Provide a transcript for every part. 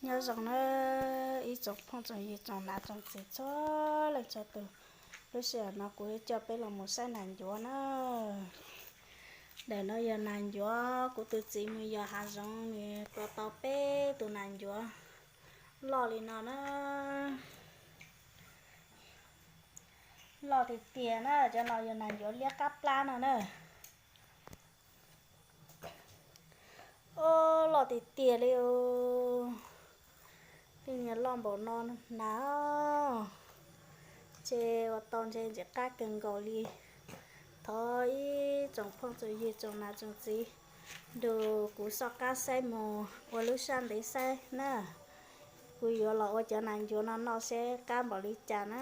Nyob zoo na ib tsoom phooj tsoom ywg tsoom nam tsoom txiv txhua leej txhua tus, lub sij hawm no kuv yuav coj peb los mus saib nas ncuav na. Ntawm no yog nas ncuav kuv tus txiv mus yos hav zoov nws tua tau peb tus nas ncuav loj li no na. Loj tiag tiag na, cov no yog nas ncuav liab qab plab no na. Ob, loj tiag tiag li os. Tej niag loj npaum no na, ces ua tau ntshe ntxim qab kawg nkaus li. Thov ib tsoom phooj tsoom ywg tsoom nam tsoom txiv nrog kuv soj qab saib mus ua lub sab ntev saib na. Kuv yuav los ua cov nas ncuav no noj seb qab npaum li cas na.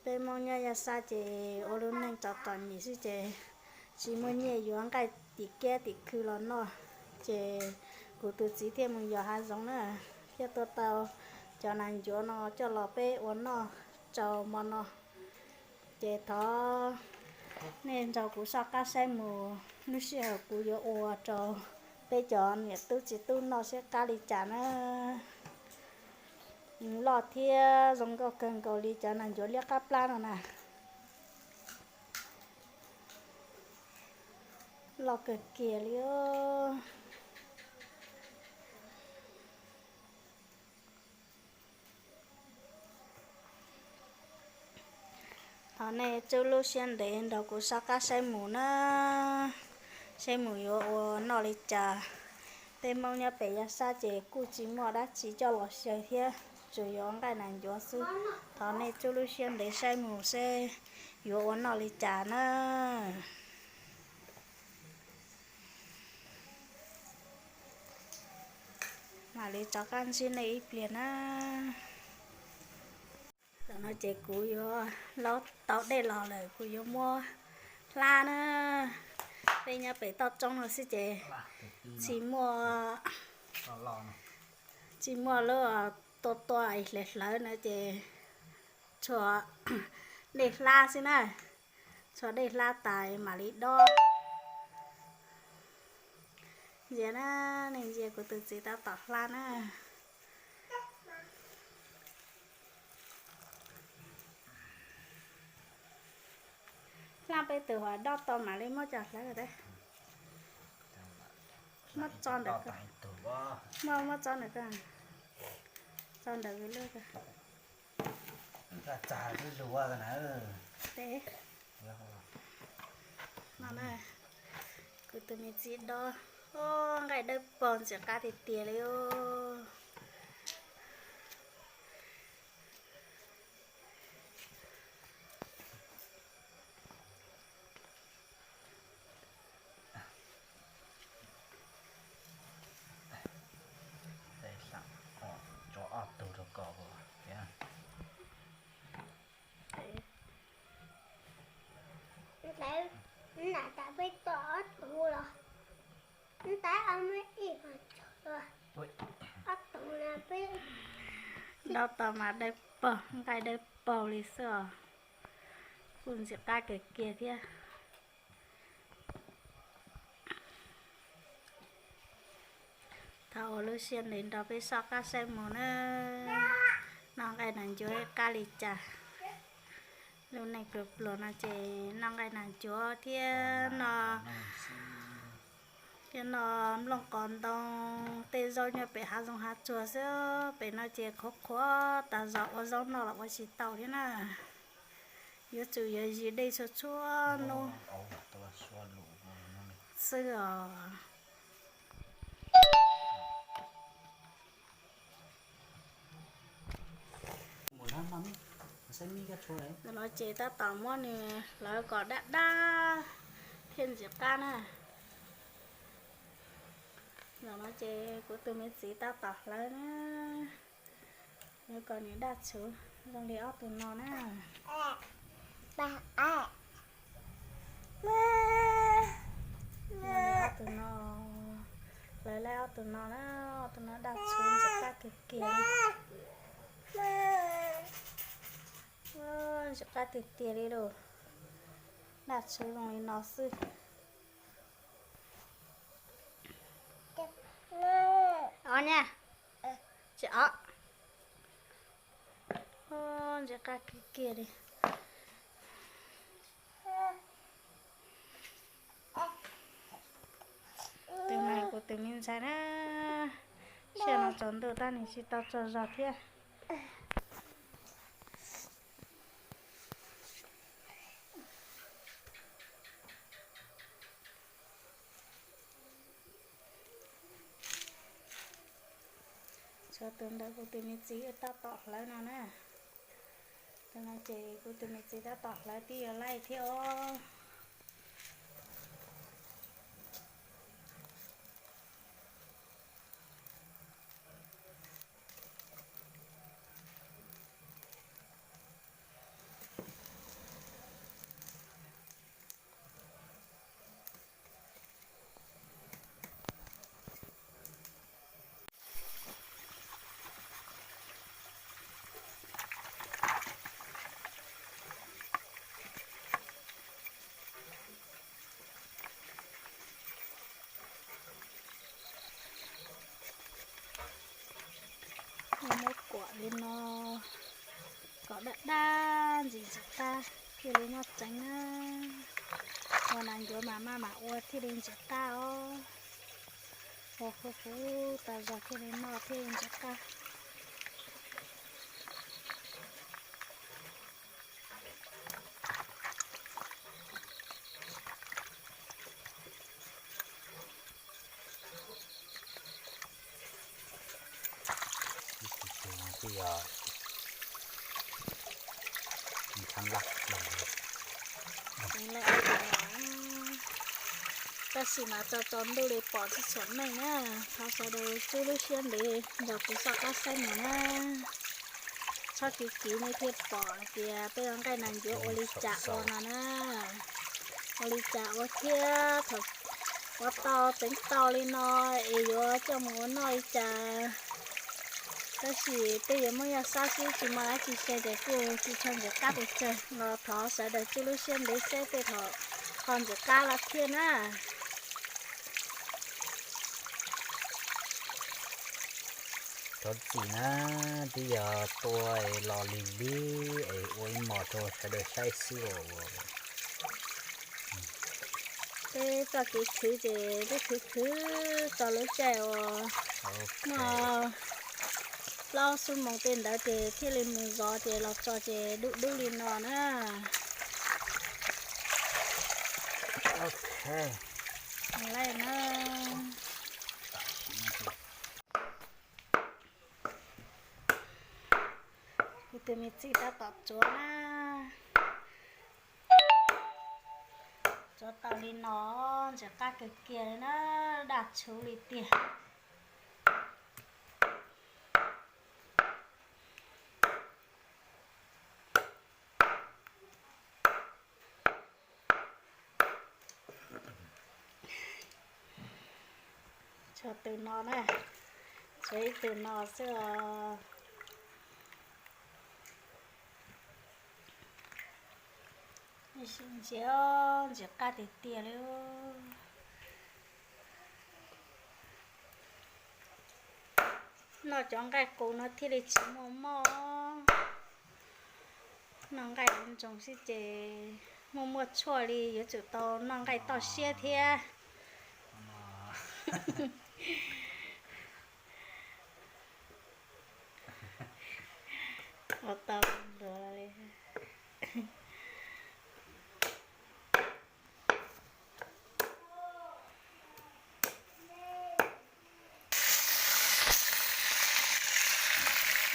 Peb Hmoob nyob Yaj Xab ces ua lub neej txom txom nyem xwb ces tsis muaj nyiaj yuav nqaij tim kiab tim khw los noj, ces kuv tus txiv thiaj mus yos hav zoov na, thiaj tua tau cov nas ncuav no coj los peb ua noj rau hmo no. Ces thov nej nrog kuv soj qab saib mus lub sij hawm kuv yuav ua rau peb cov niam tub txiv tub noj seb qab li cas na. Loj thiab zoo nkauj kawg nkaus li cov nas ncuav liab qab plab no na. Loj kawg kiag li os. Thov nej tsub lub siab ntev nrog kuv soj qab saib mus na, saib mus yuav ua noj li cas. Peb Hmoob nyob pem Yaj Xab ces kuj tsis muaj dab tsi coj los xyaw thiab, tsuas yuav nqaij nas ncuav xwb. Thov nej tsub lub siab ntev saib mus seb yuav ua noj li cas na. Mam li rov qab ntsib nej ib pliag na. Tam no ces kuv yuav laub tau dej los lawm, kuv yuav muab hlab na. Peb nyob pem toj roob no xwb ces tsis muaj, tsis muaj lub tua tua hlawv hlawv na ces tshuav dej hlab xwb na. Tshuav dej hlab tas mam li dob. Ntsia na, nej ntsia kuv tus txiv tab tom hlab na. Hlab peb tus hov dob tau mam li muab cov hlawv tab. Muab tso ntawm, muab, muab tso ntawm, tso ntawm lub. Kuv tus me txiv dob, nqaij dawb paug ntxim qab tiag tiag li os. Tso ob tug rau kom thiab. Ntawd, ntawm tas peb tau ob tug los, ntawd ob muab ib, ob tug no peb dob tau mas dawb paug, nqaij dawb paug li xwb os. Kuj ntxim qab kawg kiag thiab. Thov ua lub siab ntev nrog peb soj qab saib mus na. Noj nqaij nas ncuav qab li cas. Lub neej pluag pluag no ces noj nqaij nas ncuav thiab no, thiab no nplooj qos ntoo tej zaub nyob pem hav zoov hav tsuag xwb. Pem no ces qhuav qhuav tas zog ua zaub noj los ua tsis tau thiab na. Yuav tsum yuav zis dej txhua txhua hnub xwb os. Tam no ces tab tom muab nws hlawv kom daj daj thiaj ntxim qab na. Tam no ces kuv tus me txiv tab tom hlawv na. Hlawv kom nws daj tshuv zoo li ob tug no na. Zoo li ob tug no, hlawv li ob tug no na, ob tug no daj tshuv ntxim qab kawg kiag. Ntxim qab tiag tiag li lauj. Daj tshuv zoo li no xwb. Nya, tsis ob. Ntses qab kiag kiag li. Tus no kuv tus me ntxhais na, sij hawm no tsaus ntuj tab nws tsis tau tsaug zog thiab. Tshuav tus ntawm kuv tus me txiv tab tom hlawv no na. Tus no ces kuv tus me txiv tab tom hlawv twb yuav laij thiab os. Muab kuam li no kom daj daj ntxiv ntxiv qab thiaj li noj tseev na. Ua nas ncuav mas maj mam ua thiaj li ntxiv qab os. Ua huv huv tas zog thiaj li noj thiaj li ntxiv qab. Twb yog ntxhab laj los. Tab sis mas tsaus tsaus ntuj li pom tsis tshua meej na, thov sawv daws tswj lub siab ntev nrog kuv soj qab saib mus na. Txhob kiv kiv nej thiaj pom hais tias peb ua nqaij nas ncuav ua li cas ua no na. Ua li cas ua thiab thaum ua tau teev tau li no es yuav coj mus ua noj li cas. Tab sis peb yuav muab yog xab xwb tsis muaj dab tsi xyaw ces kuj tsis tshua ntxim qab pes tsawg los thov sawv daws tswj lub siab ntev saib tej thaum ho ntxim qab los thiab na. Cov txim na, twb yog tua los lig lig es ua ib mos rau sawv daws saib xwb os. Peb txoj kev khwv ces peb khwv khwv txog lub caij uas muaj plaub xuab moos tej ntawd ces thiaj li mus zov ces los txog ces dub dub li no na. Ok. Lawm na. Kuv tus me txiv tab tom tsuav na. Tsuav tau li no, ntxim qab kawg kiag li na, daj tshuv li tiag. Tshuav tus no na, tshuav ib tug no xwb os. Ntsia, ntxim qab tiag tiag li. Noj cov nqaij qus no thiaj li tsis muaj mob. Noj nqaij ntsoog xwb ces muaj muaj tshuaj li yuav tsum tau noj nqaij toj siab thiab. Ua tau ntuav li.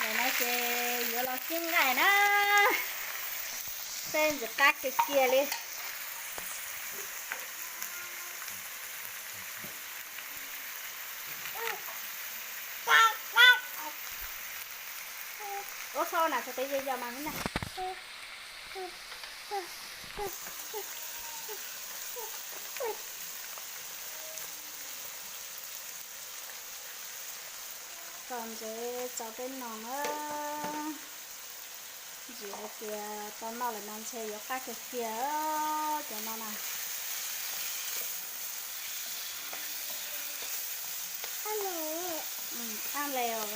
Nim no ces yuav los kib nqaij na, seb ntxim qab kiag kiag li. Ua txhob na, txhob peb yog mas na. Txaus ntsev txaus peb noog na. Ntsim hais tias tau noj lawm no ntshe yuav qab kiag kiag cov no na. Hello. Hle os.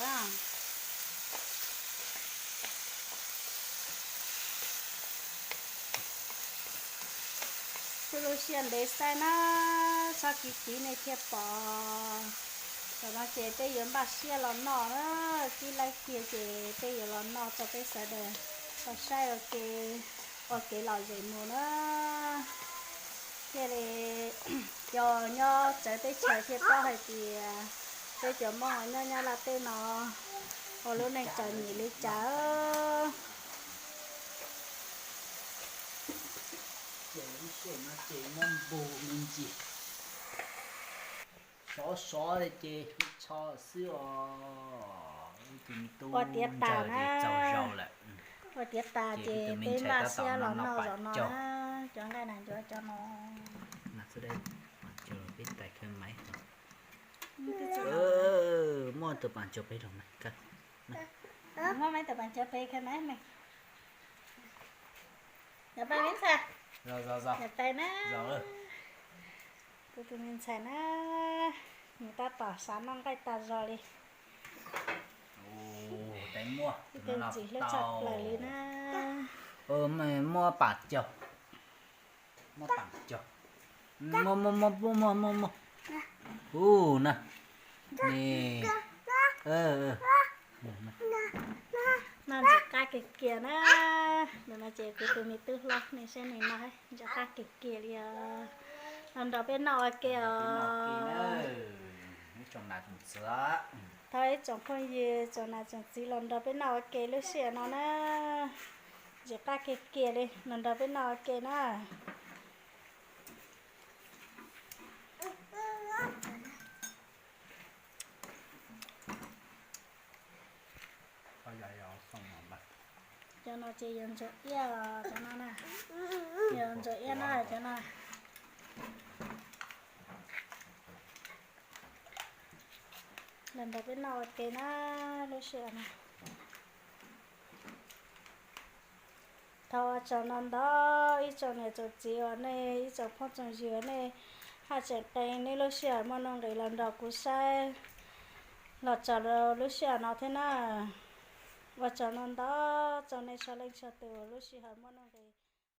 Tsuj lub siab ntev xaib na, txhob kiv kiv nej thiaj pom. Tam no ces peb yuav npaj siab los noj na, tib laib kiag ces peb yuav los noj rau peb sawv daws tau saib ua ke, ua kev lom zem mus na. Thiaj li cov nyob txawv teb chaws thiaj paub hais tias peb cov Hmoob nyob Nyab Laj teb no ua lub neej txom nyem li cas. Ces lub sij hawm no ces muab npog me ntsis, sov sov li ces tsho xwb os. Ua tiav tas na, ua tiav tas ces peb npaj siab los noj zaum no na, cov nqaij nas ncuav cov no. Peb tais khaws maiv, muaj tus pas ncuav peb los, muab maiv tus pas ncuav peb khaws maiv me. Yog pais me ntxhais, yog pais na, kuv tus me ntxhais na, nws tab tom xav noj nqaij tag zog li. Ib tug ntxim hlub tshaj plaws li na. Muab pas caug, muab pas caug, muab muab muab muab muab muab, u na, ni, noj ntxim qab kiag kiag na. Ntawm no ces kuv tus me tub hlob ne, saib nws noj ntxim qab kiag kiag li os. Los nrog peb noj ua ke os. Thov ib tsoom phooj ywg tsoom nam tsoom txiv los nrog peb noj ua ke lub sij hawm no na. Ntxim qab kiag kiag li, los nrog peb noj ua ke na. Cov no ces yog ntsuag iab, cov no na, yog ntsuag iab na cov no. Los nrog peb noj ua ke na lub sij hawm no. Thov ua tsaug ntau ntau ib tsoom niam tsoom txiv uas nej, ib tsoom phooj tsoom ywg uas nej haj tseem qee nej lub sij hawm muaj nuj nqis los nrog kuv saib los txog lub sij hawm no thiab na. Ua tsaug ntau ntau rau nej txhua leej txhua tus lub sij hawm muaj nuj nqis